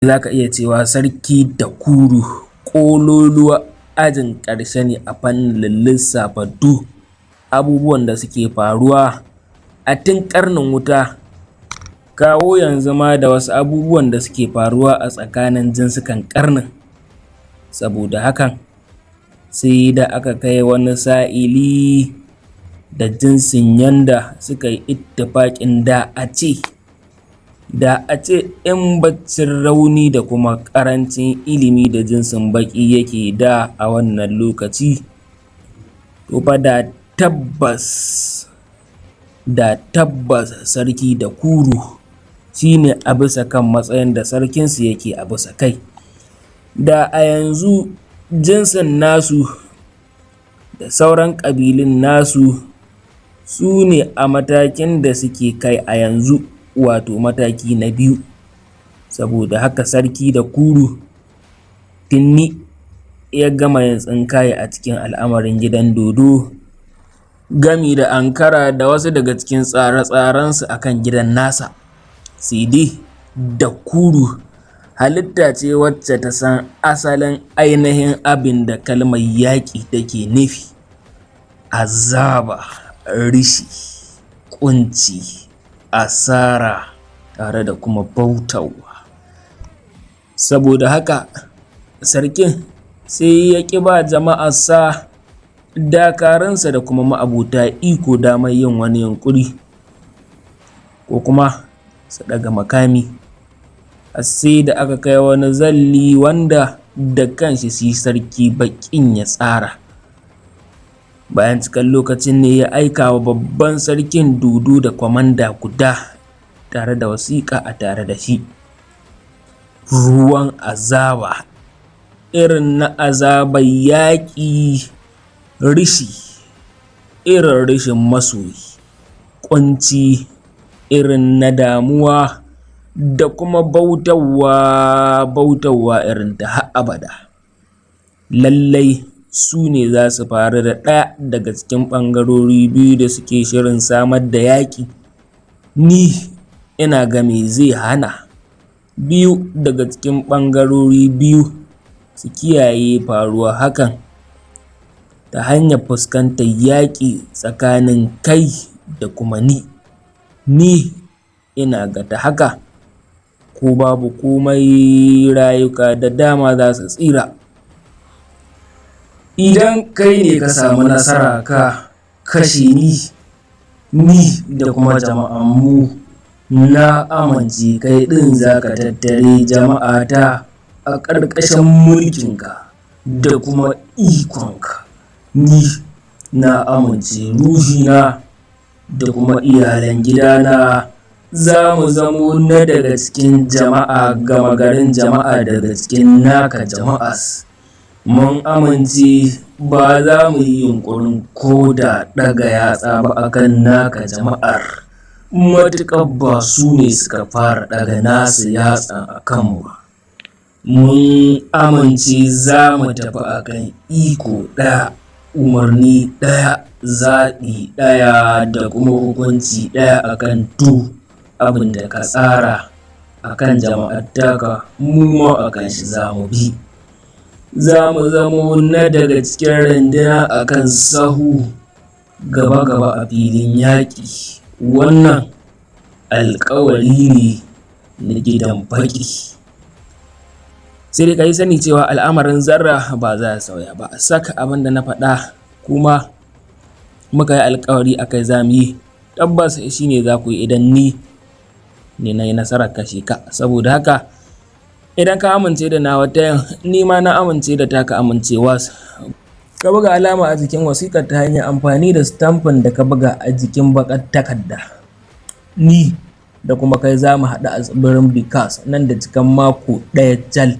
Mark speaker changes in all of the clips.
Speaker 1: Za ka iya cewa Sarki Dakuru ƙololuwar ajin ƙarshe ne a fannin lissafa duk abubuwan da suke faruwa a tun ƙarnin wuta kawo yanzu ma, da wasu abubuwan da suke faruwa a tsakanin jinsukan ƙarnin. Saboda hakan, sai da aka kai wani sa'ili da jinsin yanda suka yi ittifaƙin da a ce in baccin rauni da kuma ƙarancin ilimi da jinsin baƙi yake da a wannan lokaci, to fa da tabbas Sarki Dakuru shi ne a bisa kan matsayin da sarkinsu yake a bisa kai. Da a yanzu jinsin nasu da sauran ƙabilun nasu su ne a matakin da suke kai a yanzu, wato mataki na biyu. Saboda haka, Sarki Dakuru tuni ya gama yin tsinkaye a cikin al'amarin gidan dodo, gami da ankara da wasu daga cikin tsare tsarensu a kan gidan nasa. Sai dai Dakuru halitta ce wacce ta san asalin ainihin abin da kalmar yaƙi take nufi: azaba, rashi, ƙunci, asara, tare da kuma bautarwa. Saboda haka, sarkin sai ya ƙi ba jama'arsa, dakarunsa da kuma ma'abota iko damar yin wani yunƙuri ko kuma su ɗaga makami, har sai da aka kai wani zalli wanda da kanshi shi sarki baƙin ya tsara. Bayan cikan lokacin ne ya aika wa babban sarkin dodo da kwamanda guda tare da wasiƙa a tare da shi. Ruwan azaba irin na azabar yaƙi, rashi irin rashin masoyi, ƙunci irin na damuwa, da kuma bautarwa, bautarwa irin ta har abada. Lallai su ne za su faru da ɗaya daga cikin ɓangarori biyu da suke shirin samar da yaƙi. Ni ina ga me zai hana biyu daga cikin ɓangarori biyu su kiyaye faruwar hakan ta hanyar fuskantar yaƙi tsakanin kai da kuma ni? Ni ina ga ta haka, ko babu komai, rayuka da dama za su tsira. Idan kai ne ka samu nasara ka kashe ni, ni da kuma jama'anmu, na amince kai ɗin za ka tattare jama'ata a ƙarƙashin mulkinka da kuma ikonka. Ni na amince ruhina da kuma iyalan gidana za mu zamo na daga cikin jama'a, gama garin jama'a daga cikin naka jama'as. Mun amince ba za mu yi yunƙurin ko da ɗaga yatsa ba akan naka jama'ar, matuƙar ba su ne suka fara ɗaga nasu yatsa a kanmu ba. Mun amince za mu tafi akan iko ɗaya, umarni ɗaya, zaɓi ɗaya da kuma hukunci ɗaya akan duk abin da ka tsara akan jama'ar taka, mu ma akan shi za mu bi. Za mu zamo na daga cikin runduna akan sahu gaba-gaba a filin yaƙi. Wannan alƙawari ne na gidan baƙi. Sai dai ka yi sani cewa al'amarin zarra ba za ya sauya ba. Saka abin da na faɗa kuma muka yi alƙawari a kai za mu yi, tabbas shi ne za ku yi idan ni ne na yi nasarar kashe ka. Saboda haka, idan ka amince da nawa tayin, ni ma na amince da taka amincewa. Ka buga alama a jikin wasiƙar ta hanyar amfani da stamfin da ka buga a jikin baƙar takarda. Ni da kuma kai za mu haɗu a tsibirin Bikas nan da cikan mako ɗaya cal.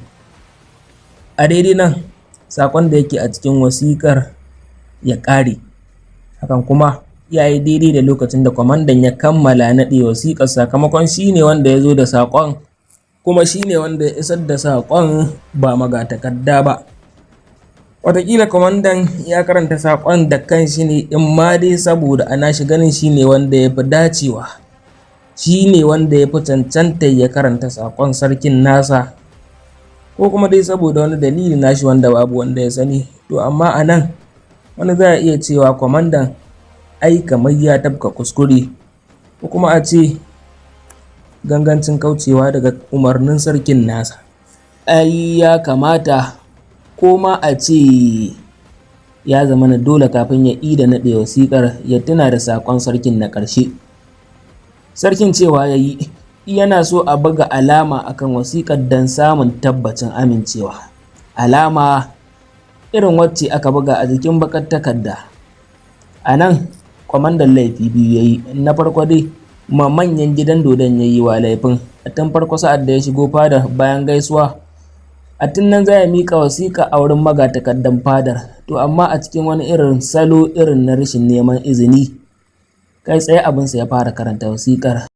Speaker 1: A daidai nan saƙon da yake a cikin wasiƙar ya ƙare. Hakan kuma ya yi daidai da lokacin da kwamandan ya kammala naɗe wasiƙar, sakamakon shi ne wanda ya zo da saƙon kuma shi ne wanda ya isar da saƙon, ba magatakarda ba. Wataƙila kwamandan ya karanta saƙon da kanshi ne, in ma dai saboda a nashi ganin shi ne wanda ya fi dacewa, shi ne wanda ya fi cancanta ya karanta saƙon sarkin nasa. Ko kuma dai saboda wani dalili nashi wanda babu wanda ya sani. To amma a nan wani za a iya cewa kwamandan ai kamar ya tafka kuskure, ko kuma a ce gangancin kaucewa daga umarnin sarkin nasa. Ai ya kamata ko ma a ce ya zamana dole kafin ya ida naɗe wasiƙar ya tuna da saƙon sarkin na ƙarshe. Sarkin cewa ya yi yana so a buga alama akan wasiƙar don samun tabbacin amincewa. Alama irin wacce aka buga a jikin baƙar takarda. A nan kwamandan laifi biyu ya yi. Na farko dai, ma manyan gidan dodon ya yi wa laifin. A tun farko sa'ad da ya shigo fadar bayan gaisuwa, a tun nan za ya miƙa wasiƙa a wurin magatakardan fadar. To amma a cikin wani irin salo irin na rashin neman izini, kai tsaye abinsa ya fara karanta wasiƙar.